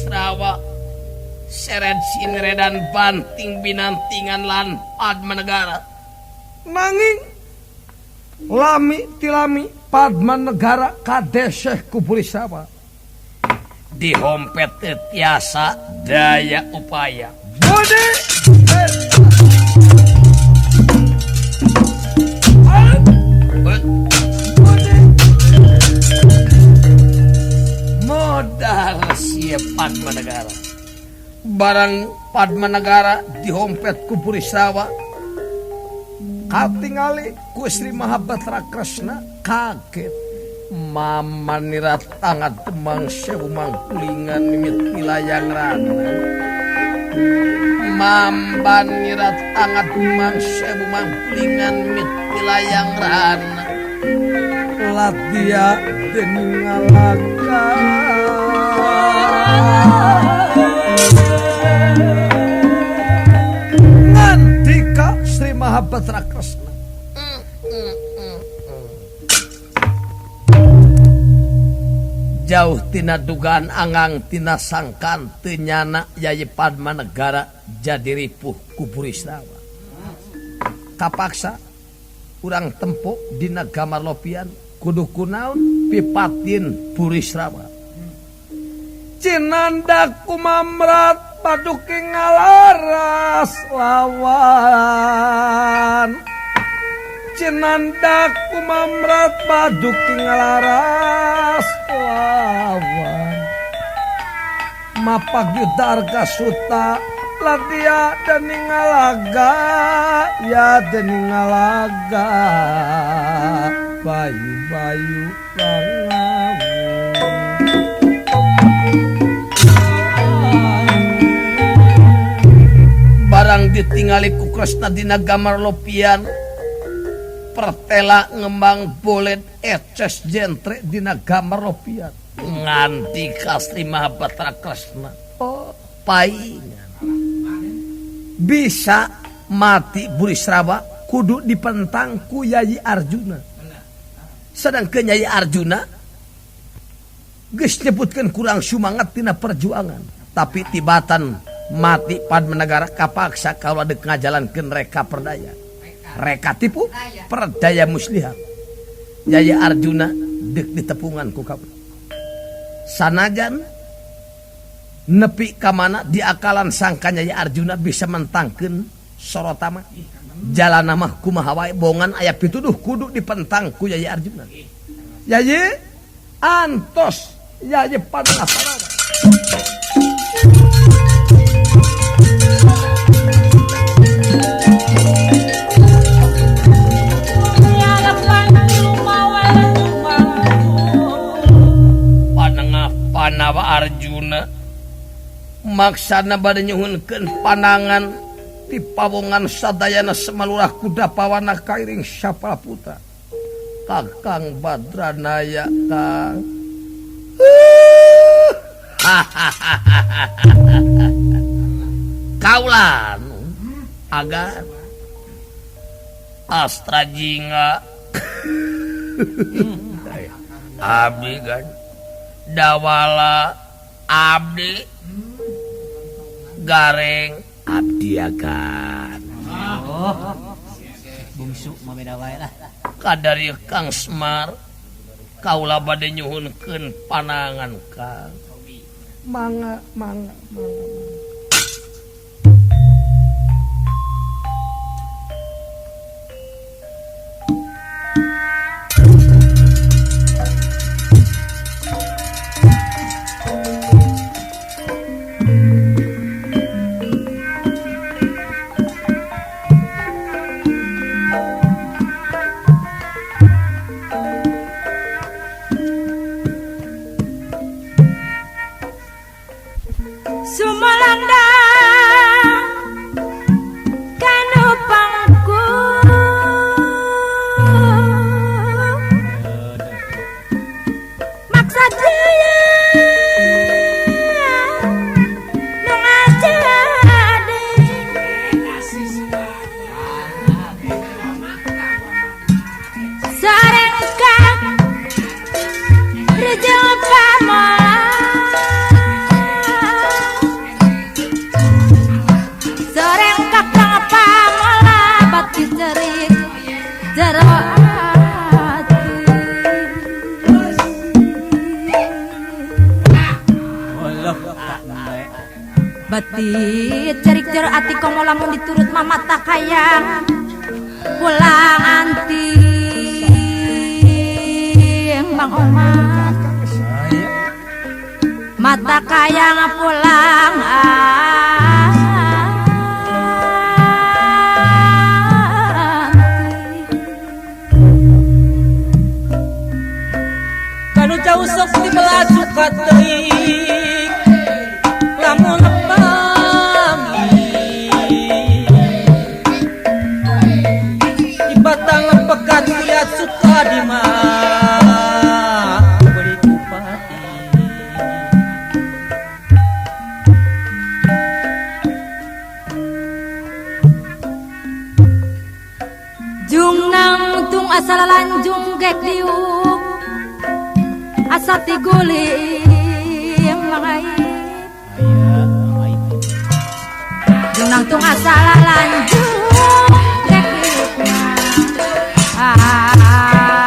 Burisrawa seret sineredan banting binantingan lan Padmanegara. Nanging lami tilami Padmanegara kadeseh ku Burisrawa. Dihompet teu tiasa daya upaya. Budi modal siap Padmanegara. Barang Padmanegara dihompet ku Burisrawa katingali ku Sri Mahabatra Kresna kaget. Mamanira tangat Demang Sewu Mangkulingan mimit wilayang rana. Mambanira tangat Demang Sewu Mangkulingan mimit wilayang rana. Latia dening ngalaga ngandika Sri Mahabatra Kresna. Jauh tina dugaan angang tina sangkan teu nyana Yayi Padmanegara jadi ripuh ku Burisrawa. Kapaksa urang tempo dina gamar lopian kudu kunaon pipatin Burisrawa. Cinanda kumamrat paduki ngalaras lawan. Cinanda kumamrat paduki ngalaras lawan. Mapak yudarga suta ladia dening ngalaga ya dening ngalaga bayu-bayu langawu. Barang ditingali ku Kresna dina gamar lopian pertela ngembang bolet eces jentre dina gamar lopian nganti ka Sri Mahabatra Kresna. Oh, paingan bisa mati Burisrawa kudu dipentang ku Yayi Arjuna. Sedangkan Yayi Arjuna geus nyebutkeun kurang sumangat tina perjuangan, tapi tibatan mati Padmanegara kapaksa kaula deuk ngajalankeun reka perdaya. Reka tipu perdaya muslihat. Yayi Arjuna deuk ditepungan ku kaula. Sanajan nepi ka mana diakalan sangka Yayi Arjuna bisa mentangkeun sorotama. Jalana mah kumaha wae bongan aya pituduh kudu dipentang ku Yayi Arjuna. Yayi antos Yayi Padmanegara. Panengah Panawa Arjuna maksana bade nyuhunkeun panangan ti pawongan sadayana semalurah kuda pawana kairing sapala putra. Kakang Badranaya Kang. Kaulan agar Astra Jingga abdi kan Dawala abdi Gareng abdi agan. Oh, bungsu mah beda wae lah. Kadari Kang Semar kaula bade nyuhunkeun panangan Kang. Mangga mangga mangga. Sumala Dicerik jero ati komo lamun diturut mah mata kayang pulang anting Mang Omar mata kayang pulang kanu jauh sok dibelaju kateuing lamun pami di batang pekat kuliat suka di mah beli kupati jung nangtung asal lanjung gek diuk asa tiguling mangai jung nangtung asal lanjung gek diuk asa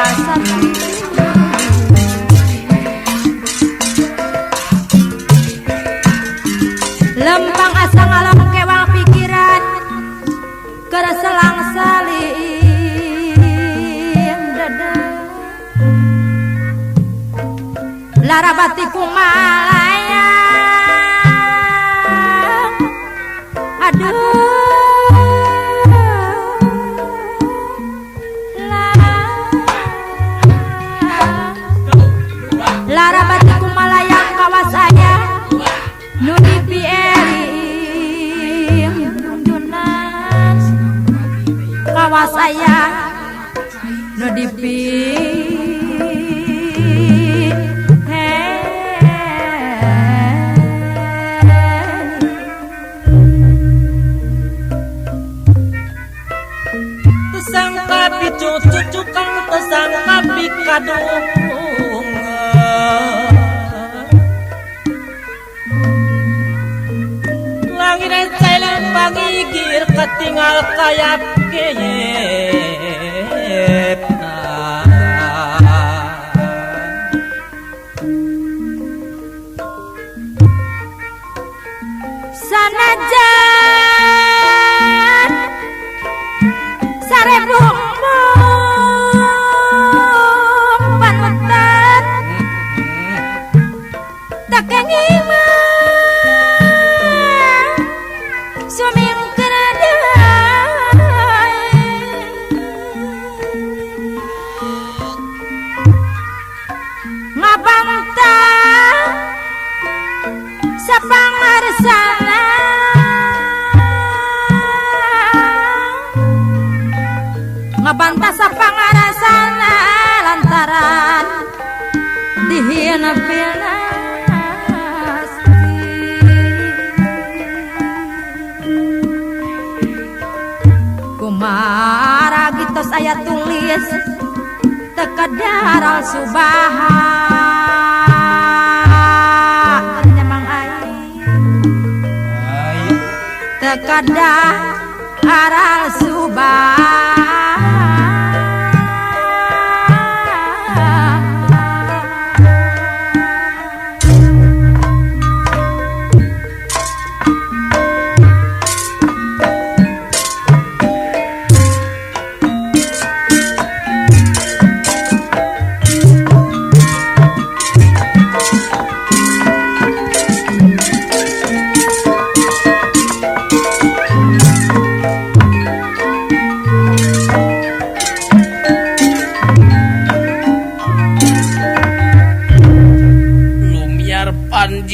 lempang asa ngalong kewang pikiran keur selang saling dada lara batiku malayang aduh lara batiku malayang kawas aya nu dipieling junjunan kawas aya nu dipi tesangka picucu kang tesangka pikadung langit cailang pangigir ketinggal kayap keyep sanajan sarebu mung panutan tak kenging sumingkeun deui ngabantah sapangarsana ngabantah sapangarasana lantaran dihina pinasti kumara gitos aya tulis tekadaral subaha Mang Ai tekadaral subaha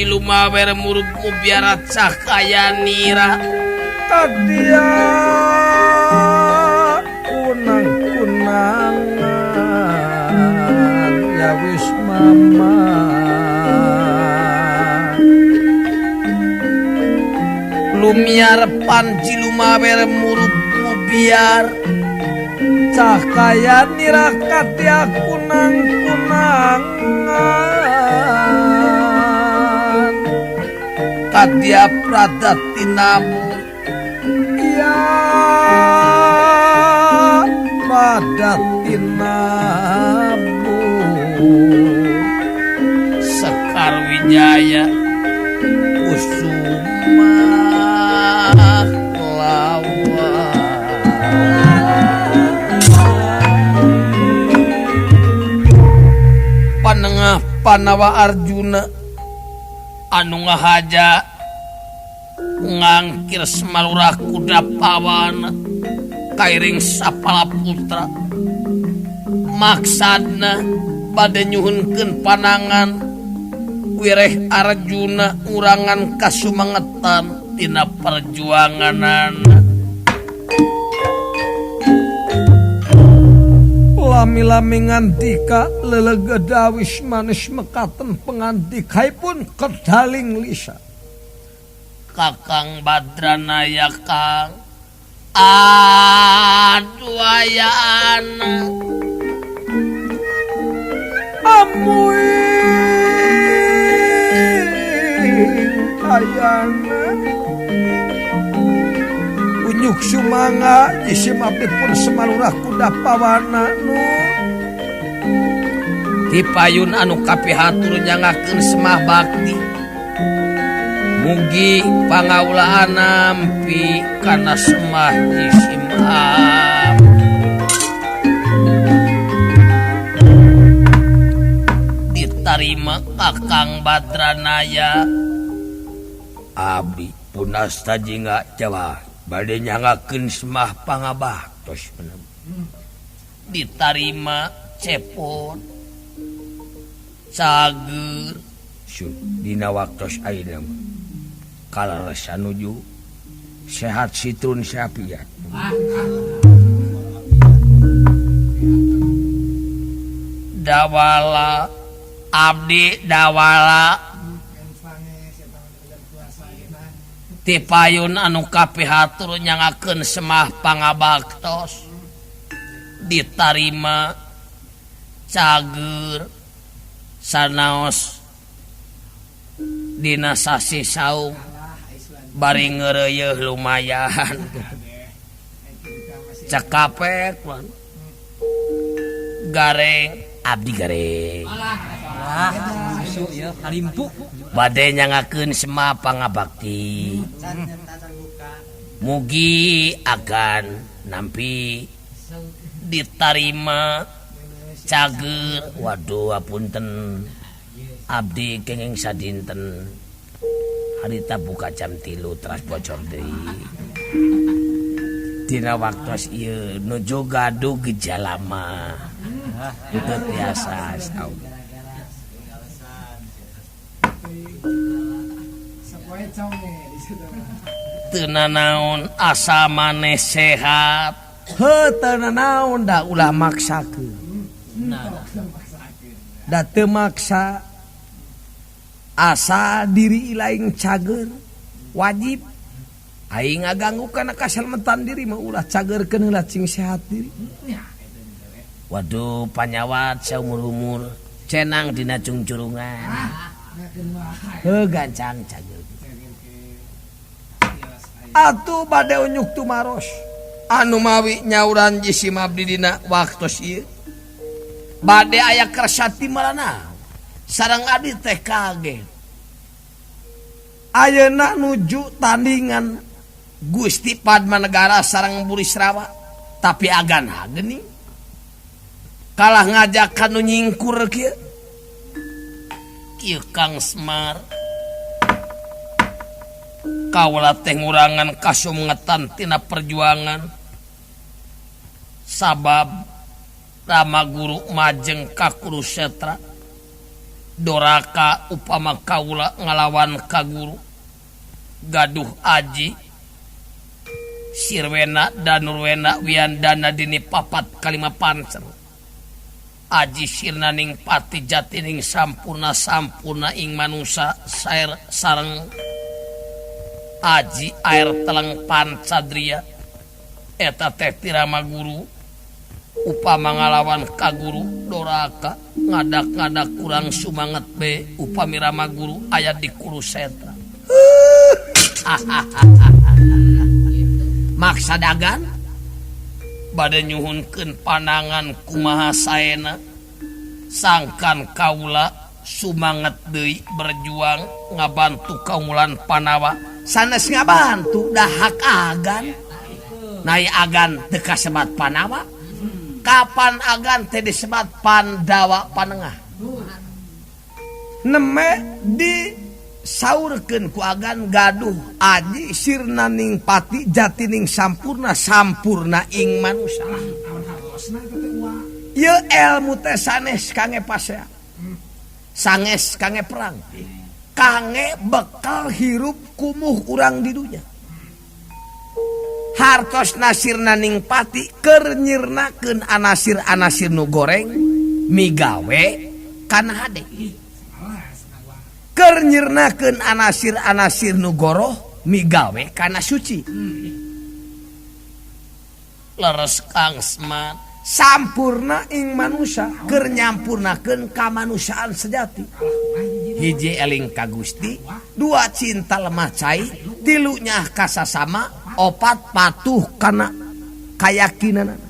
Lumawer murubmu biara cakaya nira kadia kunang-kunangan ya wis mama lumiar panji lumawer murubmu biar cakaya nira kadia kunang-kunangan kadia pradat tinabur ya pradat tinabur Sekar Wijaya Kusuma. Panawa Arjuna anu ngahaja ngangkir Semalurah kuda pawana kairing sapala putra maksadna bade nyuhunkeun panangan wireh Arjuna urangan kasumangetan tina perjuanganana. Lami-lami ngandika lelegedawis manis mekaten pengandikaipun kedaling lisa. Kakang Badranaya Kang aduh aya anak amuing ayana unyuk sumanga jisim abdi pun Semalurah kuda pawana nu dipayun anu kapihatur nyangakeun semah bakti mugi pangaulaan nampi kana semah jisim abdi ditarima Kakang Badranaya abdi punasta jingga jawa bade nyangakeun semah pangabaktos ditarima cepot cager dina waktos ayeuna kalaresan nuju sehat sitrun sapiat. Dawala abdi dawala tipayun anu kapihatur nyangakeun semah pangabaktos ditarima cager sanaos dina sasih saung bari ngeureuyeun lumayan cekapek gareng abdi gareng bade nyangakeun semah pangabakti mugi agan nampi ditarima cager. Waduh apunten abdi kenging sadinten harita buka jam 3 teras bocor deui dina waktos ieu nuju gaduh gejala mah itu tiasa saum. Teu nanaon asa maneh sehat heuh teu nanaon da ulah maksakeun da teu maksa asa diri lain cager wajib aing ngaganggu kana kasalmetan diri mah ulah cagerkeun heula cing sehat diri. Waduh panyawat saumur-umur cenang dina cungcurungan heuh gancang cager atuh bade unyuk tumaros anu mawi nyauran jisim abdi dina waktos ieu bade aya kersati marana sareng abdi teh kaget ayeuna nuju tandingan Gusti Padmanegara sareng Burisrawa tapi agan geuning kalah ngajakan nu nyingkur kieu kieu Kang Semar kaula teh ngurangan kasumengetan tina perjuangan sabab Rama Guru majeng ka Kurusetra doraka upama kaula ngalawan ka guru gaduh aji Sirwena Danurwena Wiyandana dini papat kalima pancer aji sirnaning pati jatining sampurna sampurna ing manusa sair sareng aji air teleng pancadria eta teh tirama guru upama ngalawan ka guru doraka ngadak-ngadak kurang sumanget be upami Rama guru aya di Kurusetra. Maksa dagan bade nyuhunkeun panangan kumaha saena sangkan kaula sumanget deui berjuang ngabantu kaumulan Panawa sanes ngabantu dah hak agan nai agan teu kasebat Panawa kapan agan teh disebat Pandawa Panengah. Neme disaurkeun ku agan gaduh aji sirnaning pati jatining sampurna sampurna ing manusa. Ieu elmu teh sanes kangge pasea. Sanges kangge perang. Kangge bekal hirup kumuh urang di dunya. Hartos nasirnaning pati keur nyirnakeun anasir-anasir nu goreng migawe kana hade. Keur nyirnakeun anasir-anasir nu goroh migawe kana suci. Leres Kang Semar sampurna ing manusa keur nyampurnakeun kamanusiaan sejati. Hiji eling ka Gusti, dua cinta lemah cai, tilu nyah kasasama, opat patuh kana kayakinanana.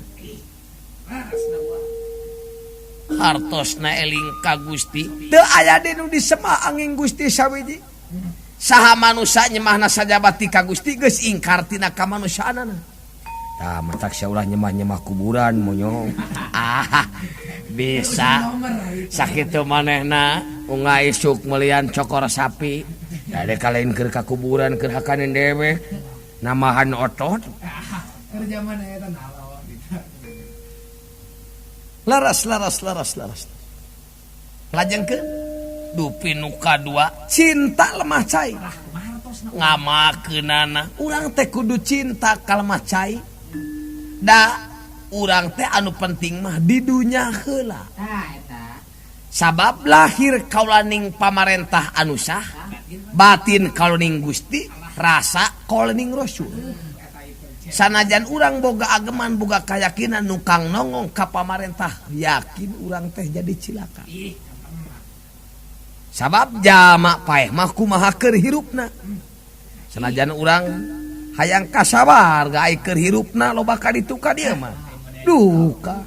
Hartosna eling ka Gusti, teu aya deui nu disemah angin Gusti sawiji. Saha manusa nyemahna sajabati ka Gusti geus ingkar tina kamanusiaanana. Tah matak sia ulah nyemah-nyemah kuburan monyong. Ah, bisa. Sakitu manehna unga isuk melian cokor sapi. Da dek kalain keur ka kuburan keur hakaneun dewek. Namahan otot. Keur zaman eta nalon. Laras laras laras laras. Lajengkeun dupi nu kadua cinta lemah cai. Ngamakeunana urang teh kudu cinta ka lemah cai. Da urang teh anu penting mah di dunya heula. Sabab lahir kaulaning pamarentah anu sah, batin kaulaning Gusti, rasa kaulaning Rasul. Sanajan urang boga ageman boga kayakinan nu kang nongong ka pamarentah, yakin urang teh jadi cilaka. Sabab jalma paeh mah kumaha keur hirupna. Sanajan urang hayang kasabar ga keur hirupna loba ka ditu ka dieu mah. Duka.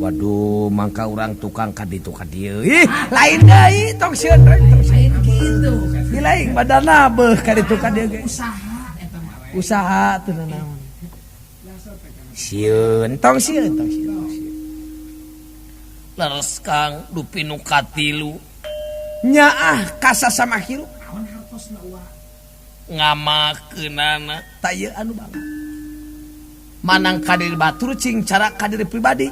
Waduh, mangka urang tukang ka ditu ka dieu. Ih, lain deui tong sieun tong sieun kitu. Di lain badana beuh ka ditu ka dieu ge. Usaha teu naon. Sieun tong sieun tong sieun. Leres Kang dupi nu katilu nyaah kasasama hirup. Ngamakeunana ta ieu anu bangga. Manang ka diri batur cing cara ka diri pribadi.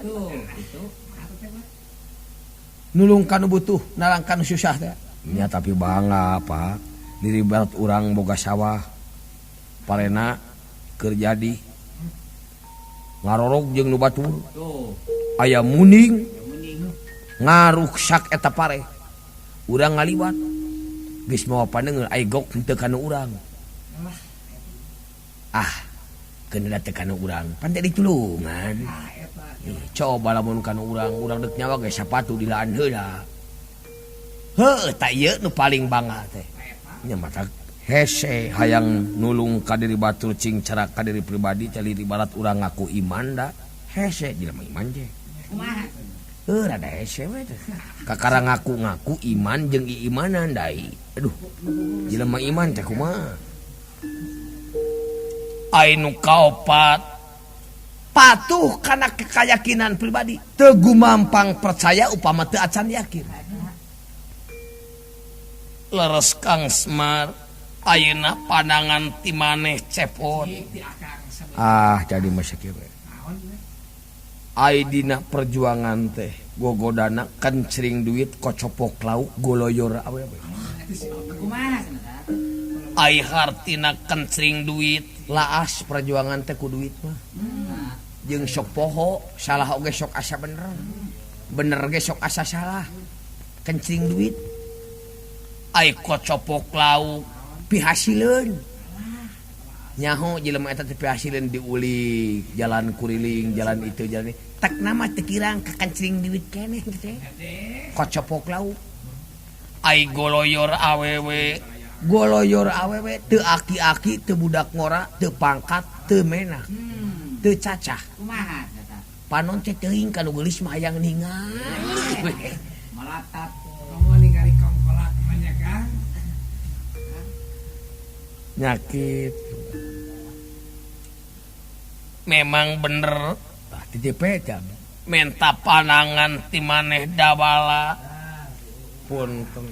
Nulung ka nu butuh, narang ka nu susah teh. Nya tapi bangga Pak, diri barat urang boga sawah. Parena keur jadi ngarorog jeung nu batur. Aya muning ngaruksak eta pare. Urang ngaliwat. Geus mawa pandeungeul ai gok henteu kana urang. Ah, keun teu kana urang, pan teh ditulungan. Coba lamun kana urang, urang deuk nyawa ge sapatu dilaan heula. Heuh, ta ieu nu paling bangga teh. Nya matak hese hayang nulung ka diri batur cing cara ka diri pribadi cali barat urang ngaku iman da. Hese jelema iman je. Kumaha? Heuh, rada hese we teh. Kakara ngaku-ngaku iman jeung iimanan dai. Aduh, jelema iman teh kumaha? Ai nu kaopat patuh kana keyakinan pribadi, teu gumampang percaya upama teu acan yakin. Leres Kang Semar ayeuna pandangan ti maneh cepot. Ah, jadi mah sakieu we. Ai dina perjuangan teh gogodana kencring duit kocopok lauk goloyor awewe. Ai hartina kencring duit laas perjuangan teh ku duit mah. Jeung sok poho, salah oge sok asa bener. Bener ge sok asa salah. Kencring duit. Ai kocopok lauk pihasileun. Nyaho jelema eta teh pihasileun diulik, jalan kuriling, jalan itu, jalan ini. Tek nama teu kirang ka kencring duit keneh teh. Kocopok lauk. Ai goloyor awewe, goloyor awewe teu aki-aki, teu budak ngora, teu pangkat, teu menak, teu cacah. Kumaha eta? Panon teh teuing ka nu geulis mah hayang ningali. Malatat komo ningali kongkolak mah nya Kang. Nyakit. Memang bener tah titip jam. Menta panangan ti maneh dawala. Punten.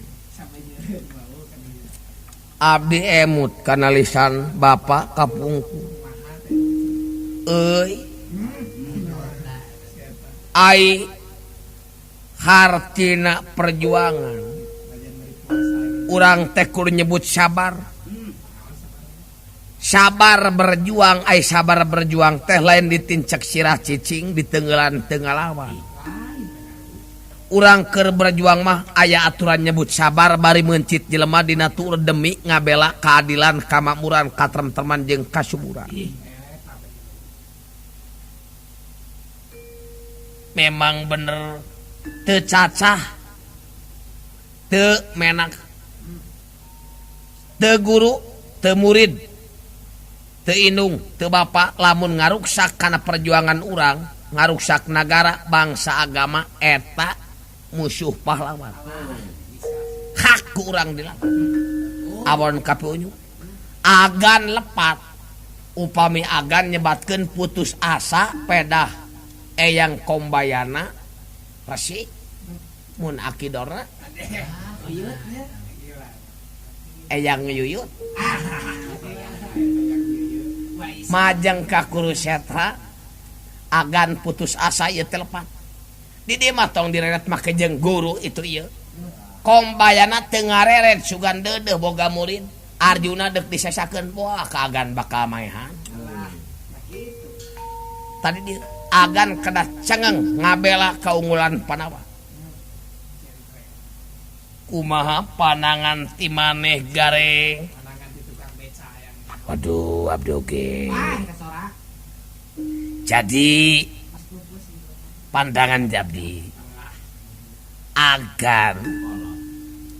Abdi emut kana lisan bapak kapungku. Euy. Ai hartina perjuangan. Urang teh kudu nyebut sabar. Sabar berjuang, ai sabar berjuang teh lain ditincek sirah cicing ditenggelan teu ngalawan. Urang keur berjuang mah aya aturan nyebut sabar bari meuncit jelema dina tuur demi ngabela keadilan, kamakmuran, katremteman jeung kasuburan. Memang bener teu cacah, teu menak, teu guru, teu murid, teu indung, teu bapa lamun ngaruksak kana perjuangan urang, ngaruksak nagara, bangsa, agama eta musuh pahlawan. Hak ku urang dilawan. Awon kapunyu agan lepat upami agan nyebatkeun putus asa pedah eyang kombayana resik mun akidorna eyang yuyut majeng ka Kurusetra agan putus asa ieu teh lepat. Di dieu mah tong direret make jeung guru itu ieu. Kombayana teu ngareret sugan deudeuh boga murid. Arjuna deuk disesakeun wah ka agan bakal maehan. Tadi dieu agan kedah cengeng ngabela kaunggulan Pandawa. Kumaha panangan ti maneh gareng? Waduh abdi oge. Jadi pandangan abdi agar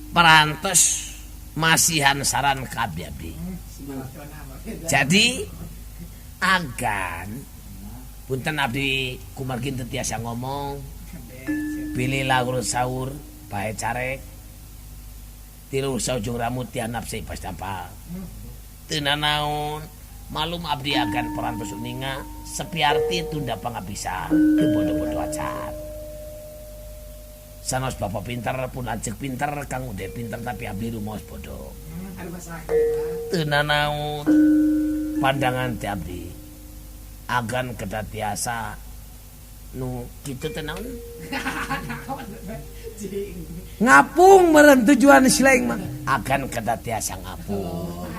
perantos masihan saran ka abdi. Jadi agan punten abdi kumargi teu tiasa ngomong pilih laur sahur bae carek tilu saujung rambut ti handap sei pas tampal teu nanaon malum abdi agan perantos uninga sepiarti tunda pangabisa teu bodoh-bodoh acan. Sanos bapak pinter pun lanceuk pinter Kang Ude pinter tapi abdi rumaos bodoh. Teu nanaon pandangan teh abdi agan kedah tiasa nu kitu teh naon? Ngapung meureun tujuan si laing mah. Agan kedah tiasa ngapung.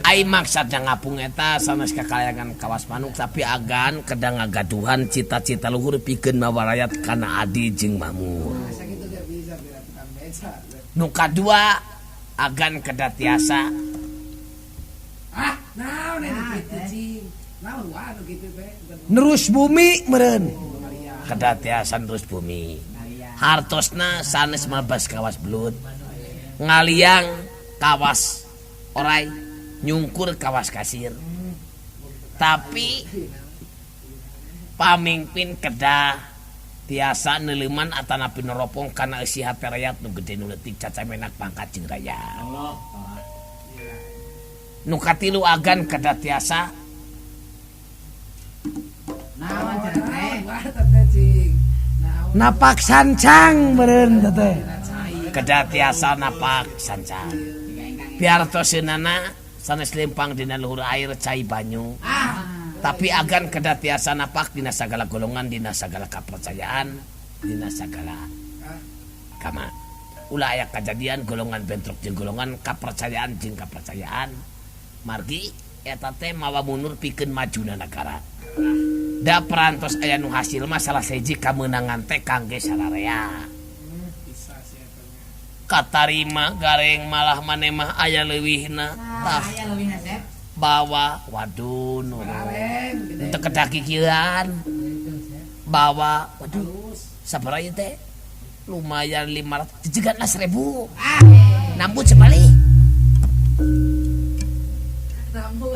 Ai maksudna ngapung eta sanes kakayangan kawas manuk tapi agan kedah ngagaduhan cita-cita luhur pikeun mawarayat kana adi jeung makmur. Nu kadua agan kedah tiasa nerus bumi meureun. Kedah tiasa nerus bumi. Hartosna sanes mabas kawas belut. Ngaliang kawas orai, nyungkur kawas kasir. Tapi pamimpin kedah tiasa neuleuman atanapi neropong kana eusi hate rayat nu gede nu leutik cacamenak pangkat jeung rayat. Nu katilu agan kedah tiasa napak sancang meureun teh. Kedah tiasa napak sancang. Piartoseunana sanes lempang dina luhur air cai banyu. Tapi agan kedah tiasa napak dina sagala golongan, dina sagala kapercayaan, dina sagala agama. Ulah aya kajadian golongan bentrok jeung golongan, kapercayaan jeung kapercayaan. Margi eta teh mawa mundur pikeun majuna nagara. Da perantos aya nu hasil mah salah sahiji kamenangan teh kangge sararea. Katarima gareng malah maneh mah aya leuwihna tah bawa waduh nu teu kedah kikieuan bawa waduh sabaraha ieu teh lumayan 500 jejegan lah 1000 nambut sebalik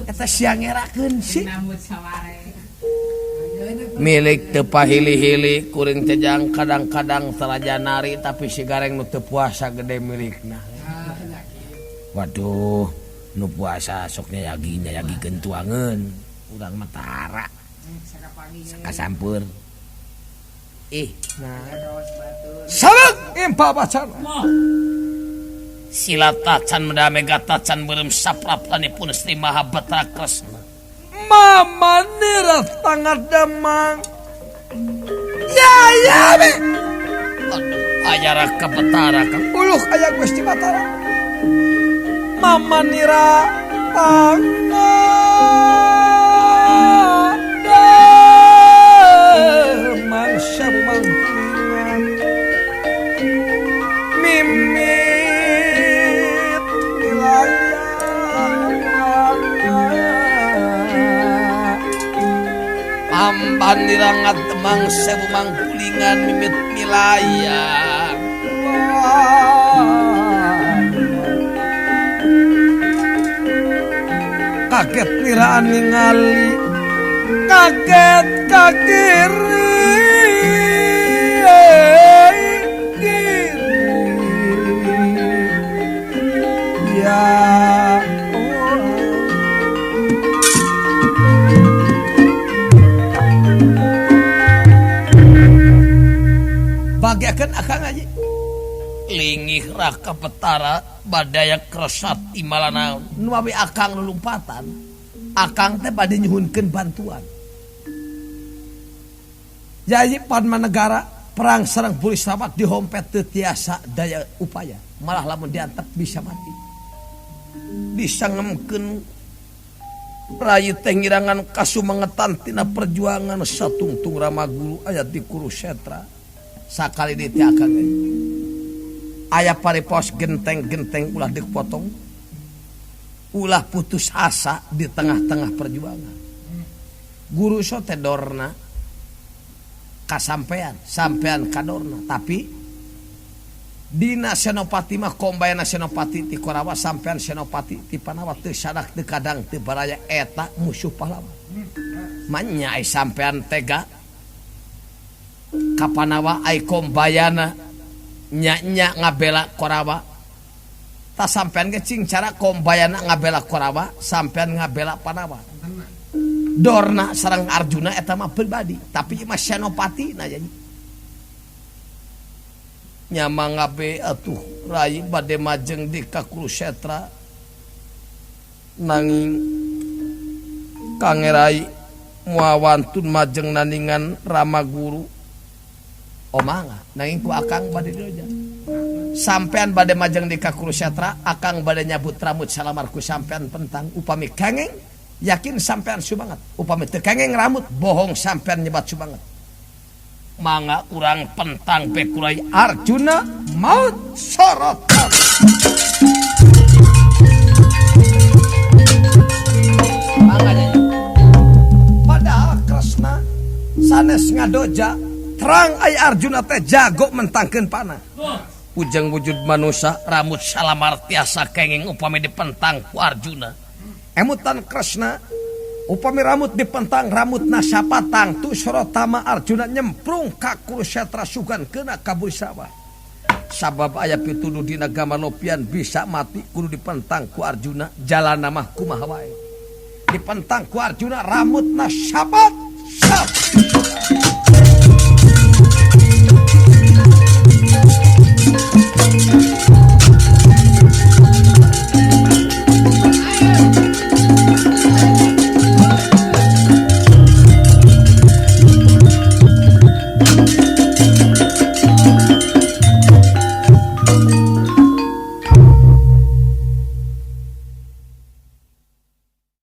eta sia ngerakeun sih milik teu pahili-hili kuring teh kadang-kadang teraja nari tapi si gareng nu teu puasa gede milikna. Waduh nu puasa sok nyayagi nyayagikeun tuangeun urang mah tara sakasampeur. Ih, nah. Sabeg impa bacana. Silata can medamega tacan beureum sapraptanipun Sri Maha Betara Kresna. Mama nira tangadamang. Ya ya be. Aduh, aya Raka Betara Kang. Uluh aya Gusti Batara. Mama nira tangadamang samangkulingan. Mimit wilayah Amban nira ngademang sewu mangkulingan mimit milayang. Kaget niraan ningali, kaget kakiri, ya bagiakeun akang aja. Lingih Raka Betara badaya kresat imalanaon. Nu abi akang lulumpatan, akang teh bade nyuhunkeun bantuan. Yayi Padmanegara perang sareng Burisrawa dihompet teu tiasa daya upaya, malah lamun diantep bisa mati. Disangemkeun rayi teh ngirangan kasumangetan tina perjuangan satungtung Rama Guru aya di Kurusetra. Sakali deui teh akang euy. Aya paripos genteng-genteng ulah dipotong, ulah putus asa di tengah-tengah perjuangan. Guru so teh dorna kasampean, sampean kadorna, tapi dina Senopati mah kombayana Senopati ti Korawa, sampean Senopati ti Panawa teu sadak teu kadang teu baraya eta musuh pahlawan. Manya ai sampean tega ka Panawa ai kombayana nya-nya ngabela Korawa. Ta sampean ge cing cara kombayana ngabela Korawa, sampean ngabela Panawa. Dorna sareng Arjuna eta mah pribadi, tapi ieu mah Senopati na jadi. Nya mangabe atuh rai bade majeng di ka Kurusetra. Nanging Kangerai moal wantun majeng naningan Rama Guru. Omanga nanging ku akang bade doja. Sampean bade majeng di ka Kurusetra, akang bade nyabut ramut salamar ku sampean pentang. Upami kengeng yakin sampean sumangat, upami teu kengeng ramut bohong sampean nyebat sumangat. Mangga urang pentang bekurai Arjuna maut sorot. Mangga jadi. Padahal Kresna sanes ngadoja terang ai Arjuna teh jago mentangkeun panah. Ujang wujud manusa ramut salamar tiasa kenging upami dipentang ku Arjuna. Emutan Kresna upami ramut dipentang ramutna sapatang tu sorotama Arjuna nyemprung ka Kurusetra sugan keuna ka Burisrawa. Sabab aya pituduh dina Gamalopian bisa mati kudu dipentang ku Arjuna, jalana mah kumaha wae. Dipentang ku Arjuna ramutna sapat sap.